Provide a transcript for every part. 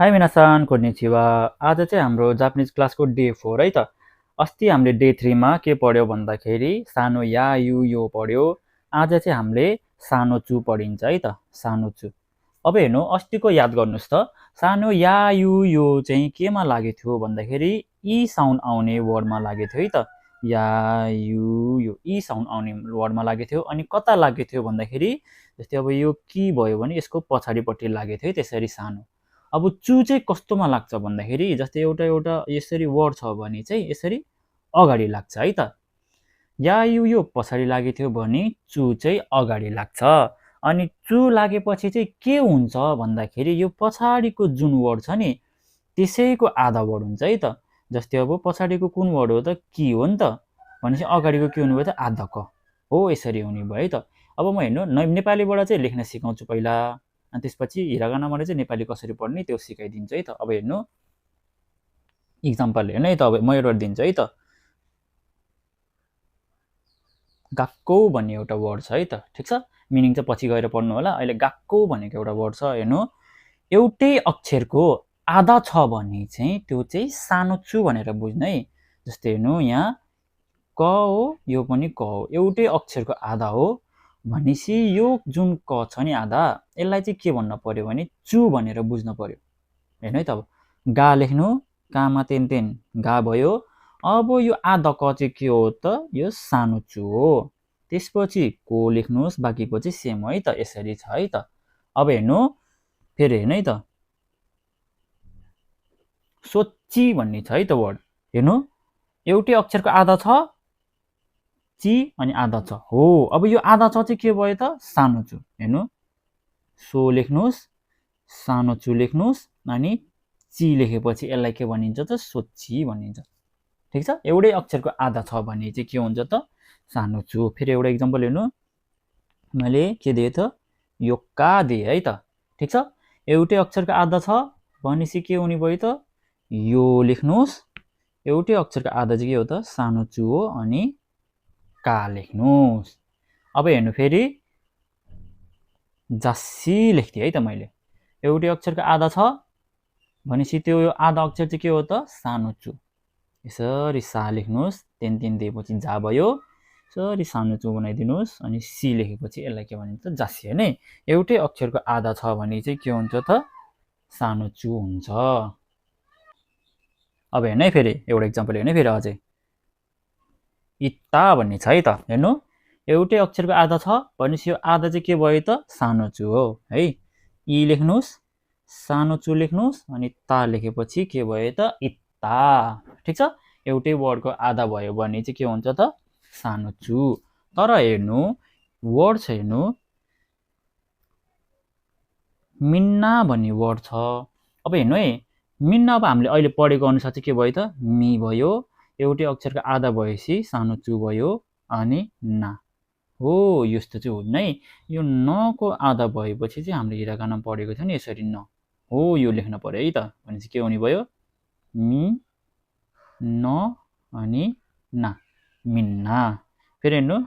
High मिनासान कोन्निचिवा। आज चाहिँ हाम्रो जापानिज क्लासको डे 4 है त। अस्ति हामीले डे 3 मा के पढ्यो भन्दाखेरि सानो या यु यो पढ्यो। आज चाहिँ हामीले सानो चु पढिन्छ है त, सानो चु। अब हेर्नु अस्तिको याद गर्नुस् त, सानो या यु यो चाहिँ केमा लागेको थियो भन्दाखेरि ई साउन्ड आउने वर्डमा लागेको थियो है त। या यु यो ई साउन्ड आउने वर्डमा लागेको थियो। अनि कता लागेको थियो भन्दाखेरि जस्तै अब यो की भयो भने यसको पछाडिपट्टि लागेको थियो है, त्यसरी सानो। अब चु चाहिँ कस्तोमा लाग्छ भन्दाखेरि जस्तै एउटा एउटा यसरी वर्ड छ भने चाहिँ यसरी अगाडि लाग्छ है त। या यो पछाडि लागेको थियो भने चु चाहिँ अगाडि लाग्छ। अनि चु लागेपछि चाहिँ के हुन्छ भन्दाखेरि यो पछाडिको जुन वर्ड छ नि त्यसैको आधा वर्ड हुन्छ है त। जस्तै अब पछाडिको कुन वर्ड हो त, की हो नि त, भनेपछि अगाडिको के हुने भयो त, आधा क हो, यसरी हुने भयो है त। अब म हेर्नु नेपालीबाट चाहिँ लेख्न सिकाउँछु पहिला, अनि त्यसपछि हिरागानाबाट चाहिँ नेपाली कसरी पढ्ने त्यो सिकाइदिन्छु है त। अब हेर्नु इक्जाम्पल हेर्नु है त। अब म एउटा दिन्छु है त। गाक्को भन्ने एउटा वर्ड छ है त, ठिक छ। मिनिङ चाहिँ पछि गएर पढ्नु होला। अहिले गाक्को भनेको एउटा वर्ड छ। हेर्नु एउटै अक्षरको आधा छ भने चाहिँ त्यो चाहिँ सानो चु भनेर बुझ्नु है। जस्तै हेर्नु यहाँ क हो, यो पनि क हो, एउटै अक्षरको आधा हो भनेपछि यो जुन क छ नि आधा, यसलाई चाहिँ के भन्न पर्यो भने चु भनेर बुझ्न पर्यो। हेर्नु है त। अब गा लेख्नु, कामा तेन तेन गा भयो। अब यो आधा क चाहिँ के हो त, यो सानो चु हो। त्यसपछि को लेख्नुहोस्, बाँकीको चाहिँ सेम हो है त, यसरी छ है त। अब हेर्नु फेरि हेर्नु है त, सोची भन्ने छ है त वर्ड। हेर्नु एउटै अक्षरको आधा छ, ची अनि आधा छ हो। अब यो आधा छ चाहिँ के भयो त, सानो चु। हेर्नु सो लेख्नुहोस्, सानो चु लेख्नुहोस्, अनि ची लेखेपछि यसलाई के भनिन्छ त, सोची भनिन्छ। ठिक छ। एउटै अक्षरको आधा छ भने चाहिँ के हुन्छ त, सानो चु। फेरि एउटा इक्जाम्पल हेर्नु, मैले के दिएँ त, यो का दिएँ है त, ठिक छ। एउटै अक्षरको आधा छ भनेपछि के हुने भयो त, यो लेख्नुहोस्। एउटै अक्षरको आधा चाहिँ के हो त, सानो चु हो, अनि का लेख्नुहोस्। अब हेर्नु फेरि जास्सी लेख्थेँ है त मैले। एउटै अक्षरको आधा छ भनेपछि त्यो आधा अक्षर चाहिँ के हो त, सानो चु। यसरी सा लेख्नुहोस्, तेन तेन दिएपछि जा भयो, यसरी सानो चु बनाइदिनुहोस्, अनि सी लेखेपछि यसलाई के भनिन्छ त, जास्सी। होइन एउटै अक्षरको आधा छ भने चाहिँ के हुन्छ त, सानो चु हुन्छ। अब हेर्नु है फेरि एउटा इक्जाम्पल हेर्नु फेरि अझै, इत्ता भन्ने छ है त। हेर्नु एउटै अक्षरको आधा छ भनेपछि यो आधा चाहिँ के भयो त, सानो चु हो है। ई लेख्नुहोस्, सानो चु लेख्नुहोस्, अनि ता लेखेपछि के भयो त, इत्ता। ठिक छ। एउटै वर्डको आधा भयो भने चाहिँ के हुन्छ त, सानो चु। तर हेर्नु वर्ड छ, हेर्नु मिन्ना भन्ने वर्ड छ। अब हेर्नु है, मिन्ना अब हामीले अहिले पढेको अनुसार चाहिँ के भयो त, मी भयो। एउटै अक्षरको आधा भएपछि सानो चु भयो, अनि ना हो। यस्तो चाहिँ हुन्न है। यो नको आधा भएपछि चाहिँ हामीले हिरागाना पढेको थियो नि यसरी न हो, यो लेख्न पर्यो है त। भनेपछि के हुने भयो, मी न अनि ना, मिन्ना। फेरि हेर्नु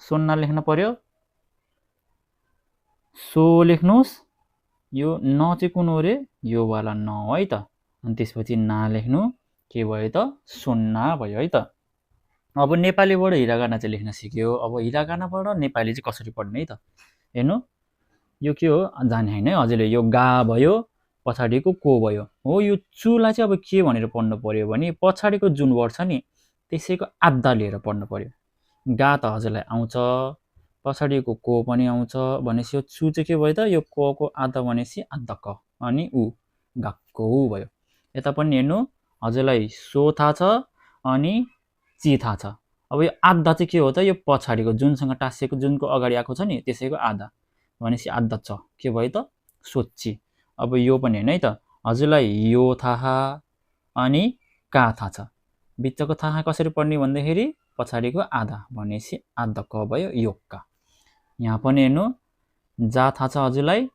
सोन्ना लेख्न पर्यो, सो लेख्नुहोस्। यो न चाहिँ कुन हो रे, यो वाला न हो है त। अनि त्यसपछि ना लेख्नु, के भयो त, सोन्ना भयो है त। अब नेपालीबाट हिरागाना चाहिँ लेख्न सिक्यो। अब हिरागानाबाट नेपाली चाहिँ कसरी पढ्ने है त। हेर्नु यो के हो जाने होइन है हजुरले। यो गा भयो, पछाडिको को भयो हो। यो चुलाई चाहिँ अब के भनेर पढ्नु पर्यो भने पछाडिको जुन वर्ड छ नि त्यसैको आधा लिएर पढ्नु पर्यो। गा त हजुरलाई आउँछ, पछाडिको को पनि आउँछ भनेपछि यो चु चाहिँ के भयो त, यो क को आधा भनेपछि आधा क, अनि उ गाक्को भयो। यता पनि हेर्नु हजुरलाई सो थाहा छ, अनि ची थाहा छ। अब यो आधा चाहिँ के हो त, यो पछाडिको जुनसँग टाँसिएको, जुनको अगाडि आएको छ नि त्यसैको आधा भनेपछि आधा छ, के भयो त, सोची। अब यो पनि हेर्नु है त, हजुरलाई यो थाहा अनि का थाहा छ, बिचको थाहा कसरी पढ्ने भन्दाखेरि पछाडिको आधा भनेपछि आधा क भयो, योक्का। यहाँ पनि हेर्नु जा थाहा छ हजुरलाई,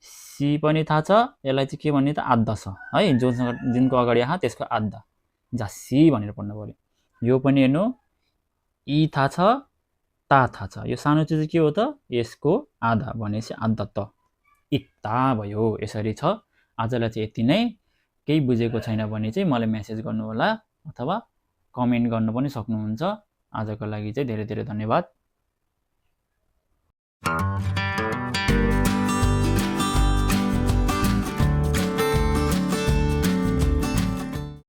सी पनि थाहा छ, यसलाई चाहिँ के भन्ने त, आधा छ है, जुनको अगाडि आहा त्यसको आधा, जास्सी भनेर पढ्नु पर्यो। यो पनि हेर्नु ई थाहा छ, ता थाहा छ, यो सानो चु चाहिँ के हो त, यसको आधा भनेपछि आधा त। इत्ता भयो। यसरी छ। आजलाई चाहिँ यति नै। केही बुझेको छैन भने चाहिँ मलाई मेसेज गर्नुहोला अथवा कमेन्ट गर्न पनि सक्नुहुन्छ। आजको लागि चाहिँ धेरै धेरै धन्यवाद।